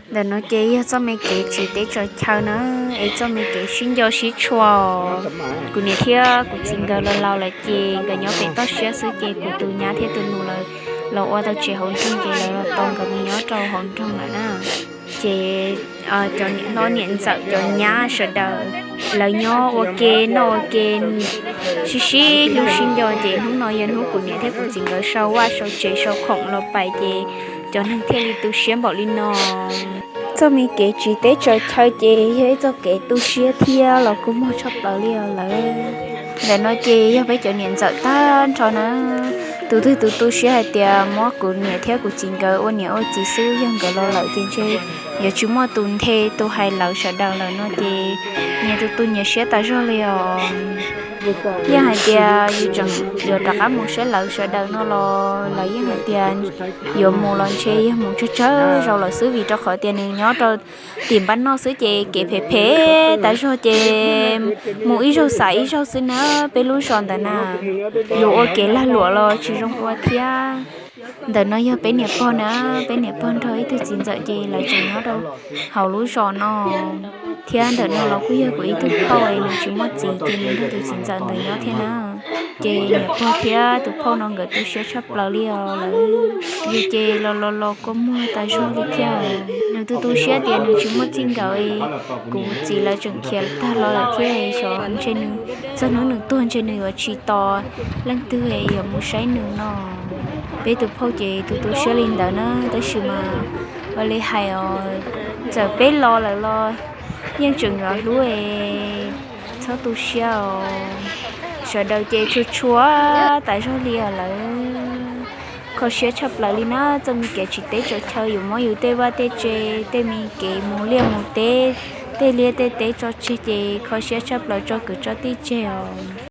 Ntawm no ces yog txoj me kev tsiv teb tsaws chaw na, es txoj me kev sib nco sib tshua. Kuv niam thiab kuv txiv nkawd los laus lawm ces nkawd nyob pem toj siab xwb ces kuv tus nyab thiab tus nus lawv los ua tau tsev hauv nroog ces lawv los tos nkawd mus nyob rau hauv nroog lawm na. Ces cov niam hlob niam ntxawm cov nyab sawv daws lawv nyob ua ke noj ua ke sib sib hlub sib nco ces hnub no yog hnub kuv niam thiab kuv txiv nkawd sau vaj sau tsev sau khoom los pais ces cov neeg thiaj li tu siab npaum li no. Txoj me kev tsiv teb tsaws chaw ces yog ib txoj kev tu siab thiab los kua muag tshaj plaws li os lawv. Ntawm no ces yog peb cov niam ntxawm tag nrho na, tus twg tus tu siab hais tias muab kuv niam thiab kuv txiv nkawd ua niam ua txiv xwb, yog nkawd los lawm ces ntshe yuav tsis muaj tus nthe tus hais lawv sawv daws lawm no ces nyias tus tu nyias siab tas zog li os. Yeej hais tias yus tseem yuav rov qab mus saib lawv sawv daws no los lawv yeej hais tias yuav mus los ntshe yog mus tsawg tsawg zaus lawm xwb vim rau qhov tias nws nyob rau tim npab noj xwb ces kev phem phem tas zog ces mus ib zaug xam ib zaug xwb na. Peb lub zos ntawd na, yuav ua kev lag luam los tsis zoo ua thiab. Ntawm no yog peb niam pog na, peb niam pog nrog ib tug txiv ntxawm ces lawv tseem nyob rau hauv lub zos no. Thiab ntawm no los kuj yog kuv ib tug phauj, nws tsis muaj txiv ces nws nrog tus txiv ntxawm ntawd nyob thiab na. Ces niam pog thiab tus phauj no nkawd tu siab tshaj plaws li os lawv. Yus ces los los los kua muag tas zog li thiab. Nws tu tu siab tias nws tsis muaj txij nkawm, kuv txiv lawv tseem khiav tag los lawm thiab xyov ntshe nws txog hnub nws tuag ntshe nws yuav tsis tos leej twg yuav mus saib nws no. Peb tus phauj ces tu tu siab li ntawd na, tab sis mas ua li hais os, txawm peb los lawm los yeej tseem yuav hlub es txhob tu siab os. Sawv daws ces tshua tshua tas zog li os lawv. Kho siab tshaj plaws li na, txoj me kev tsiv teb tsaws chaw yuav muab yus tej vaj tej tsev, tej me kev mus liaj mus teb, tej liaj tej teb tso tseg ces kho siab tshaj plaws tso kwv tso tij tseg os.